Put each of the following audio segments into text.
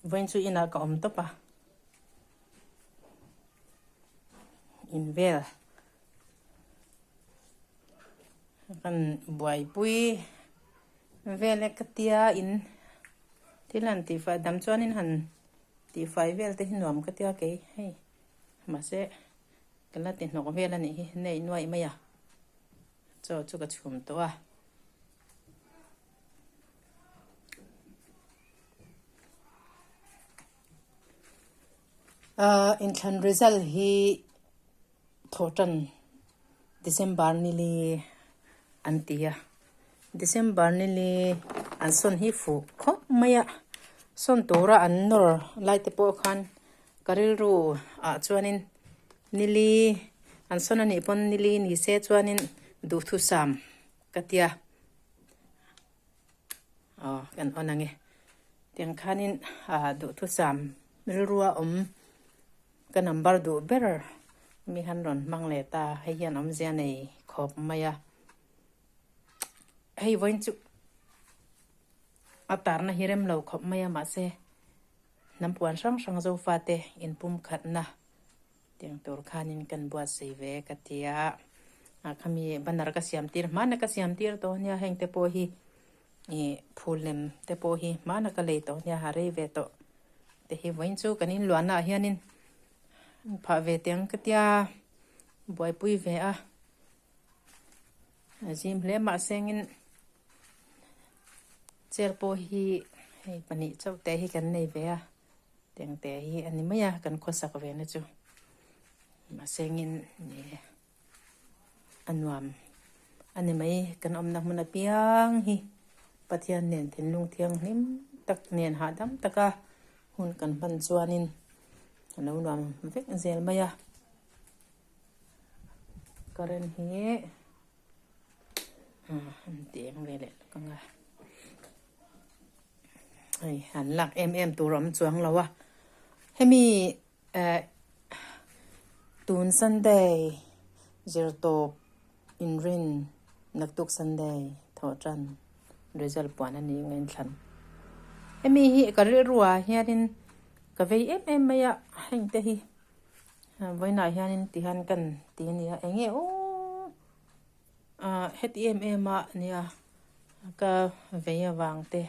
Vawiin chu inah ka awm tawp a, in vel kan buaipui vel e ka tia in thil han tihfai dam chuanin han tihfai vel te hi nuam ka tia kei hei mahse ka la ti hnawk vel a nih hi nei nuaih mai a chaw chu ka chhum tawh a. Inthlan result hi thawhtan December nili an ti a, December nili an sawn hi fuh khawp mai a, sawn tura an nawr lai te pawh khan ka rilru ah chuanin nili an sawn anih pawn nili ni se chuanin duhthusam ka tia. Aw kan on ang e. Tiang khanin ah duhthusam rilrua awm ka number duh ber mi han rawn hmang leh ta hei hian awmzia nei khawp mai a. Hei vawiin chu a tarna hi rem lo khawp mai a mahse hnam puan hrang hrang Zofate inpumkhatna Tiang tur khanin kan buatsaih ve ka ti a, ah khami banner ka siam tir hmana ka siam tir tawh ania heng te pawh hi ih phul lem te pawh hi hmana ka lei tawh ania ha rei ve tawh te hi vawiin chu kan inluahna ah hianin an phah ve teh ang ka tia buaipui ve a, a zim hle mahse engin chair pawh hi hei pahnih chauh te hi kan nei ve a. Tengte hi a ni mai a kan khawsak ve na chu mahsengin ih a nuam a ni mai kan awmna hmun apiang hi Pathian nen thinlung thianghlim tak nen hahdam taka hun kan hman chuanin a lo nuam vek zel mai a current hi an ti eng ve leh lawk ang a. Hei an lak em em tur a awm chuang lo a hemi eh tun sunday zirtawp inrin naktuk sunday thawh tan result puan a ni ang a inthlan hemi hi ka rilru ah hianin ka vei em em mai a heng te hi vawiinah hianin tihian kan ti a nia eng nge aw. Ah heti em em a nia ka vei avang te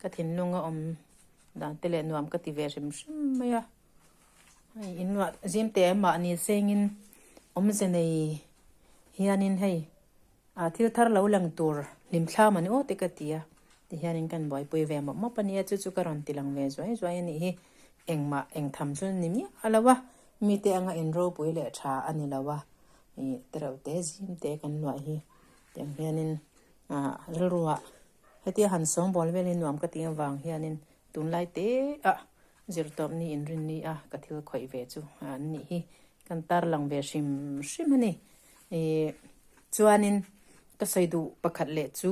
ka thinlung a awm dan te leh nuam ka ti ve hrim hrim mai a hei inluah zim teh mahni sengin awmze nei hianin hei ah thil thar lo lang tur hlim thlam a ni aw te ka ti a tihianin kan buaipui ve mawp mawp a nia chu chu ka rawn ti lang ve zuai zuai a nih hi engmah engtham chu ni miah lo a mite anga inropui leh tha a ni lo a. Ih tereuh te zim te kan luah hi tiang hianin ah rilruah hetia han sawngbawl vel hi nuam ka tih avang hianin tunlai te ah zirtawp ni inrin ni a ka thil khawih ve chu an nih hi kan tarlang ve hrim hrim a ni. Ih chuanin ka sawi duh pakhat leh chu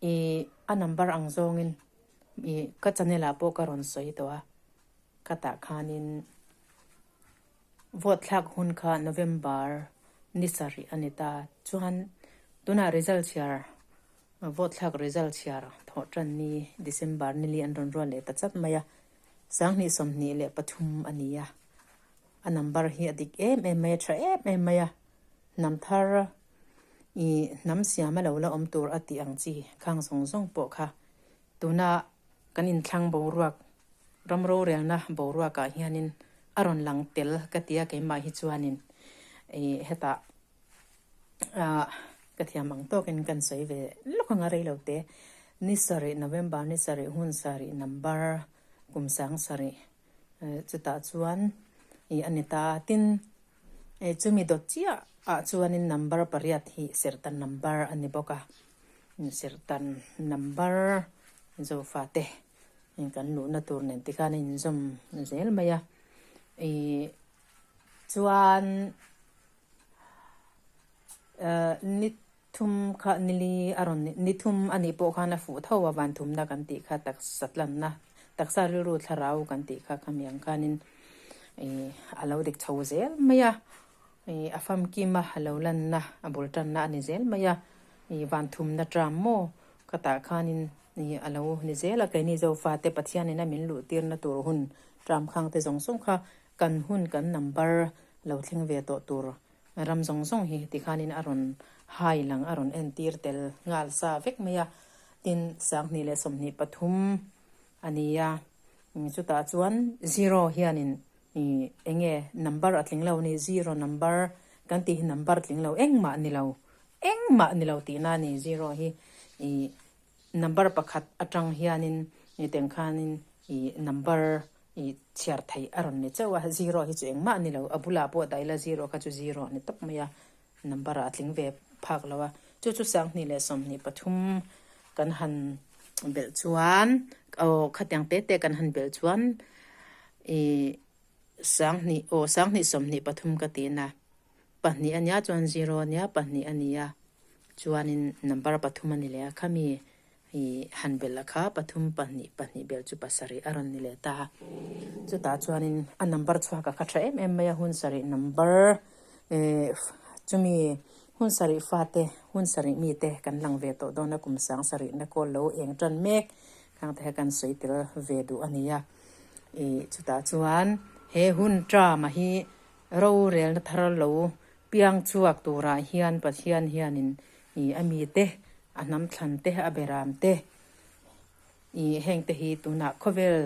ih a number ang zawngin ih ka channel ah pawh ka rawn sawi tawh a ka tah khanin. Vote thlak hun kha November ni sarih a ni ta. Chuan tunah result chhiar, vote thlak result chhiar thawh tan ni December nili an rawn rual leh ta chat mai a, 2023 a ni a. A number hi a dik em em mai a, tha em em mai a. Hnam thar i hnam siam a lo la awm tur a tih ang chi khang zawng zawng pawh kha tuna Kan inthlang boruak, ram rorelna boruakah hianin a rawn lang tel ka ti a, keimah hi chuanin ih hetah ah ka thiam ang tawkin kan sawi ve lawk ang a rei lo te. Ni sarih, November ni sarih, hun sarih, number kum sang sarih chutah chuan ih a ni ta a, tin chumi dawt chiah ah chuanin number pariat hi serhtan number a ni bawk a. Serhtan number Zofate kan luhna tur nen tikhan a inzawm zel mai a. Ih chuan ni thum kha nili a rawn ni thum a nih pawh khan a fuh tho a van thumna kan tih kha taksa tlanna taksa rilru thlarau kan tih kha khami ang khanin ih a lo dik chho zel mai a. Ih a famkima a lo lanna a bul tanna a ni zel mai a, ih van thumna tram maw ka tah khanin Ni a lo ni zel a, keini Zofate Pathianin a min luh tirna tur hun tramkhang te zawng zawng kha kan hun kan number lo thleng ve tawh tur ram zawng zawng hi tikhanin a rawn hai lang a rawn entir tel nghal sa vek mai a. Tin, 2023 a ni a, chutah chuan zero hianin eng nge number a tling lo a ni, zero number kan tih hi number tling lo engmah a ni lo Engmah ni lo tihna a ni zero hi ih number pakhat atang hianin ih teng khanin ih number ih chhiar theih a rawn ni chauh a, zero hi chu engmah ni lo a bulah pawh dah ila zero kha chu zero a ni tawp mai a, number ah a tling ve phak lo a, chu chu 2023 kan han belh chuan aw khatiang te te kan han belh chuan ih sanghnih aw 2023 ka tihna. Pahnih a nia chuan zero a nia pahnih a nia chuanin number pathum a ni leh a khami ih han belh a kha pathum pahnih pahnih belh chu pasarih a rawn ni leh ta a chutah chuanin a number chhuak a kha tha em em mai a hun sarih number eh chumi hun sarih fate hun sarih mite kan lang ve tawh dawn a kum sang sarihna kawl lo eng tan mek khang te kha kan sawi tel ve duh a ni a ih chutah chuan he hun term a hi Rorelna thar lo piang chhuak turah hian Pathian hianin ih a mite, a hnam thlan te, a beram te ih heng te hi tunah khawvel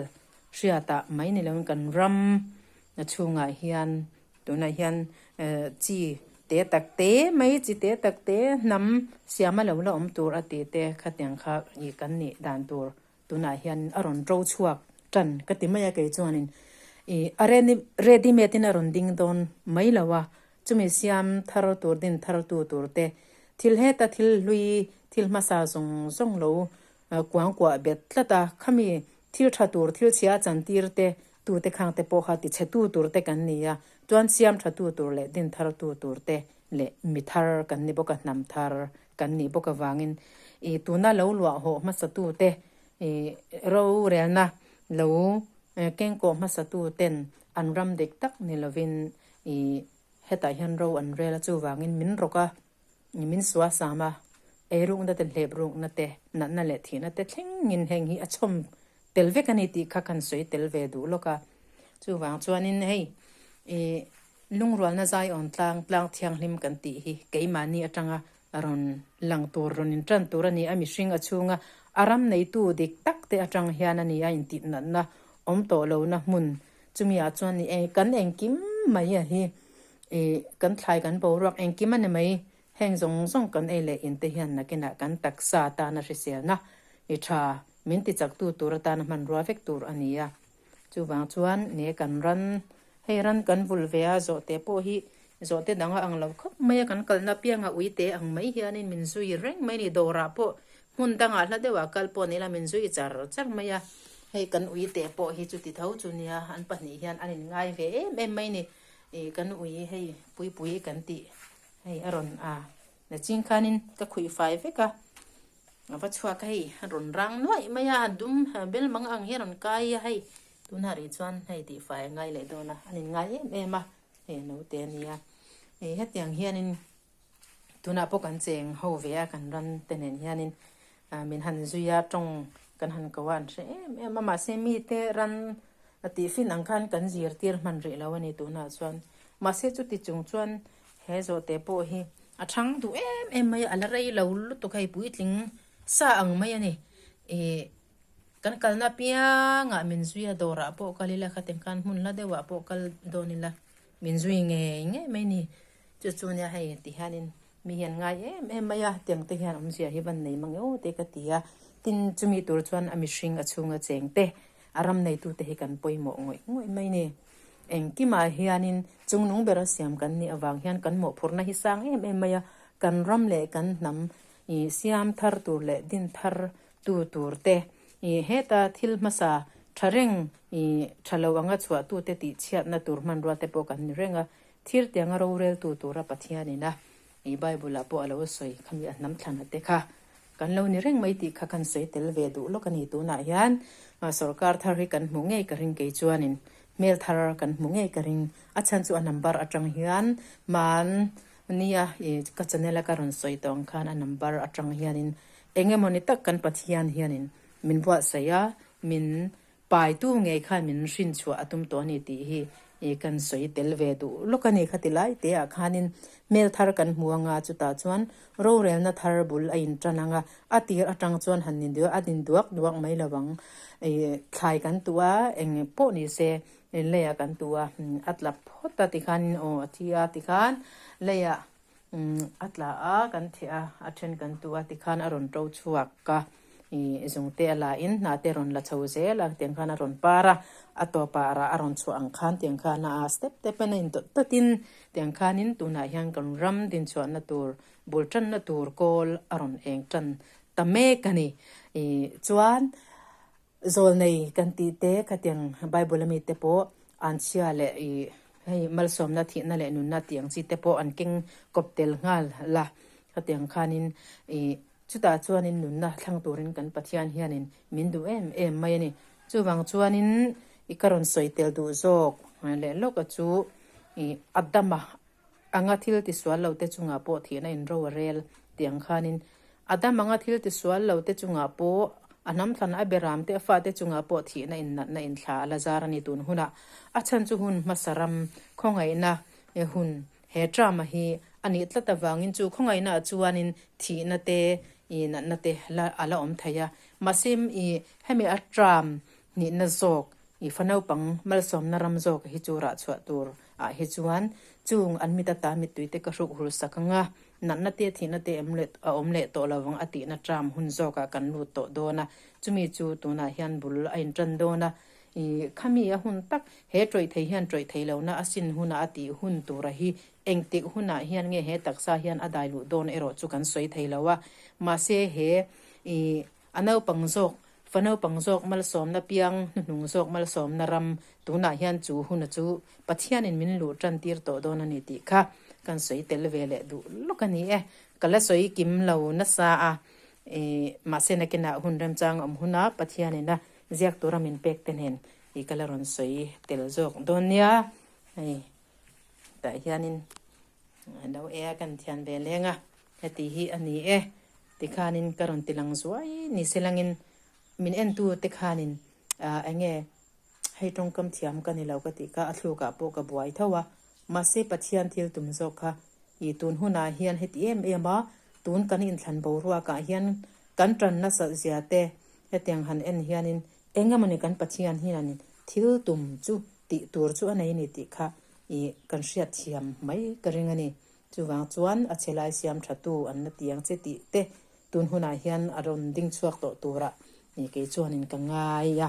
hriatah mai ni loin kan ram chhungah hian tunah hian chi te tak te mai chi te tak te hnam siama lo la awm tur a tih te khatiang kha ih kan nih dan tur Tunah hian a rawn ro chhuak tan ka ti mai a kei chuanin ih a ready made in a rawn ding dawn mai lo a, chumi siam thar tur din thar tu tur te thil heta thil hlui thil hmasa zawng zawng lo kuang kuah bet tlat a, khami thil tha tur thil chhia a chantir te tute khang te pawh kha ti chhe tu tur te kan ni a, chuan siam tha tu tur leh din thar tu tur te leh mi thar kan ni bawk a, hnam thar kan nih bawk avangin ih tuna lo luah hawh hmasatute ih rorelna lo kengkawh hmasatuten an ram dik tak ni lovin ih hetah hian ro an rel a, chuvangin min rawk a, min sual sam a, eirukna te hlep rukna te natna leh thihna te thlengin heng hi a chhawm tel vek a ni tih kha kan sawi tel ve duh lawk a, chuvang chuanin hei ih Lungrualna zaiawn tlang tlang thianghlim kan tih hi keimahni atanga rawn lang tur, rawn intan tur a ni a, mihring a chhunga a ram neitu dik tak te atang hian a ni a intihnatna awm tawh lohna hmun chumi ah chuan ni e, kan engkim mai a hi ih kan thlai kan boruak engkim a ni mai, heng zawng zawng kan ei leh in te hian nakinah kan taksa atana hriselna i tha min tichaktu tur atana hmanrua vek tur a ni a, chuvang chuan ne kan ran Hei ran kan vul ve a, zawhte pawh hi zawhte dang a ang lo khawp mai a, kan kalna pianga uite ang mai hianin min zui reng mai a ni, dawrah pawh hmun dangah hla deuhah kal pawh ni ila min zui char char mai a, hei kan uite pawh hi chuti tho chu nia, an pahnih hian an inngai ve em em mai a ni, ih kan ui hei puipui kan tih hei a rawn a na ching khanin ka khuih fai vek a. A va chhuak a hei, a rawn rang nuaih mai a, a dum bel mang ang hi a rawn kai a hei, tunah rih chuan hei tihfai a ngai leh dawn a, an inngai em em a, hei a naute a nia. Hei hetiang hianin tunah pawh kan cheng ho ve a, kan ran te nen hianin min han zui a, tawng kan han ko a, an hre em em a, mahse mite ran a tihfin ang khan kan zirtir hman rih lo a ni tunah chuan. Mahse chuti chung chuan He zawhte pawh hi a thang duh em em mai a, a la rei lo lutuk hei puitling sa ang mai a ni. Ih kan kalna apiangah min zui a, dawrah pawh kal ila khatin khan hmun hla deuhah pawh kal dawn ila min zui ngei ngei mai a ni. Chu chu nia hei ti hianin mi hian ngai em em mai a, tiang te hian awmzia hi van nei mang emaw te ka ti a. Tin chumi tur chuan a mihring a chhunga cheng te a ram neitute hi kan pawimawh ngawih ngawih mai a ni. Engkimah hianin chungnung bera siam kan nih avang hian kan mawhphurhna hi sang em em mai a, kan ram leh kan hnam ih siam thar tur leh din thar tu tur te ih heta thil hmasa tha reng ih tha lo anga chhuah tu te tih chhiatna tur hmanrua te pawh kan ni reng a, thir tianga rorel tu tura Pathianin a ih Bible ah pawh a lo sawi khami a hnam thlan a te kha kan lo ni reng mai tih kha kan sawi tel ve duh lawk a ni tunah hian sorkar thar hi kan hmuh ngei ka ring kei chuanin Hmel thar kan hmu ngei ka ring. A chhan chu a number atang hian man nia i ka channel a ka rawn sawi tawh ang khan a number atang hianin eng emawni tak kan Pathian hianin. min buatsaih a, min paitu ngei khan min hrinchhuah a tum tawh a ni tih hi kan sawi tel ve duh lawk a ni. Khati lai te ah khanin hmel thar kan hmu anga chutah chuan rorelna thar bul a intan anga a tir atang chuan han ni a din duak duak mai lo ang. Thlai kan tuh a eng pawh ni se leiah kan tuh a a tla phawt a tikhanin aw a thi a tikhan leiah A tla a, kan theh a, a then kan tu a tikhan a rawn to chhuak a, ih zungte a la in hna te rawn la chho zel a tiang khan a rawn par a, a tawpah rah a rawn chhuah ang khan tiang khan a step step in a indawt dawt in tiang khanin tunah hian kan ram dinchhuahna tur bul tanna tur kawl a rawn eng tan ta mek a ni. Ih chuan Zawlnei kan tih te khatiang Bible ami te pawh anchhia leh ih hei malsawmna thihna leh nunna tih ang chi te pawh an keng kawp tel nghal la khatiang khanin ih chutah chuanin nunna thlang turin kan Pathian hianin min duh em em mai a ni. Chuvang chuanin ih ka rawn sawi tel duh zawk leh lawka chu ih Adama Anga thil tisual lo te chungah pawh thihna in ro a rel tih ang khanin Adam anga thil tisual lo te chungah pawh a hnamthlan a beram te a fate chungah pawh thihna in natna in thla a la zar a ni tun hunah a chhan chu hun hmasa ram khawngaihna e hun he drama hi a nih tlat avangin chu khawngaihna ah chuanin thihna te i natna te la a la awm thei a mahse i hemi a tram nihna zawk i fa naupang malsawmna ram zawk hi chu rah chhuah tur Ah hi chuan chung an mit ata mittui te ka hruk hul sak ang a, natna te thihna te em leh a awm leh tawh lo ang a tihna tram hun zawkah kan lut tawh dawn a, chumi chu tunah hian bul a intan dawn a, ih khami a hun tak he tawih thei hian tawih thei lohna a sin hunah a tih hun tura hi engtik hunah hian nge he taksa hian a dai luh dawn erawh chu kan sawi thei lo a, mahse he ih A naupang zawk, fa naupang zawk malsawmna piang hnuhnung zawk malsawmna ram tunah hian chu huna chu Pathianin min luh tan tir tawh dawn a ni tih kha kan sawi tel ve leh duh lawk a ni e. Ka la sawi kim lo nasa a, ih mahse nakinah hun remchang awm huna Pathianin a ziak tura min pek te nen ih ka la rawn sawi tel zawk dawn nia. Hei tah hianin lo e a kan thian ve leng a, heti hi a ni e. Tikhanin ka rawn ti lang zuai ni se langin min entu te khanin ah eng nge hei tawngkam thiam ka ni lo ka tih kha a thlukah pawh ka buai tho a, mahse Pathian thil tum zawk kha ih tun hunah hian heti em em a tun kan inthlan boruakah hian kan tan nasat zia te hetiang han en hianin eng emawni kan Pathian hianin thil tum chu tih tur chu a nei a ni tih kha ih kan hriatthiam mai ka ring a ni. Chuvang chuan a che lai siam thatu an la ti ang che tih te tun hunah hian a rawn ding chhuak tawh tura kei chuanin ka ngai a.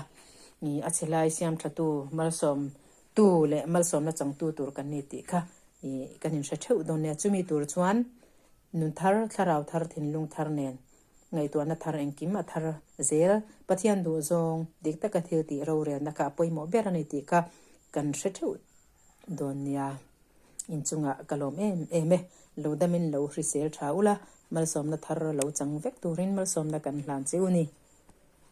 A che lai siam thatu malsawm tu leh malsawmna changtu tur kan ni tih kha kan inhre theuh dawn nia. Chumi tur chuan nun thar, thlarau thar, thinlung thar nen ngaihtuahna thar engkim a thar zel. Pathian duhzawng dik taka thil tih rorelna kha a pawimawh ber a ni tih kha kan hre theuh dawn nia. Inchungah ka lawm em em e. Lo damin lo hrisel tha ula, malsawmna thar lo chang vek turin malsawmna kan hlan che u ni.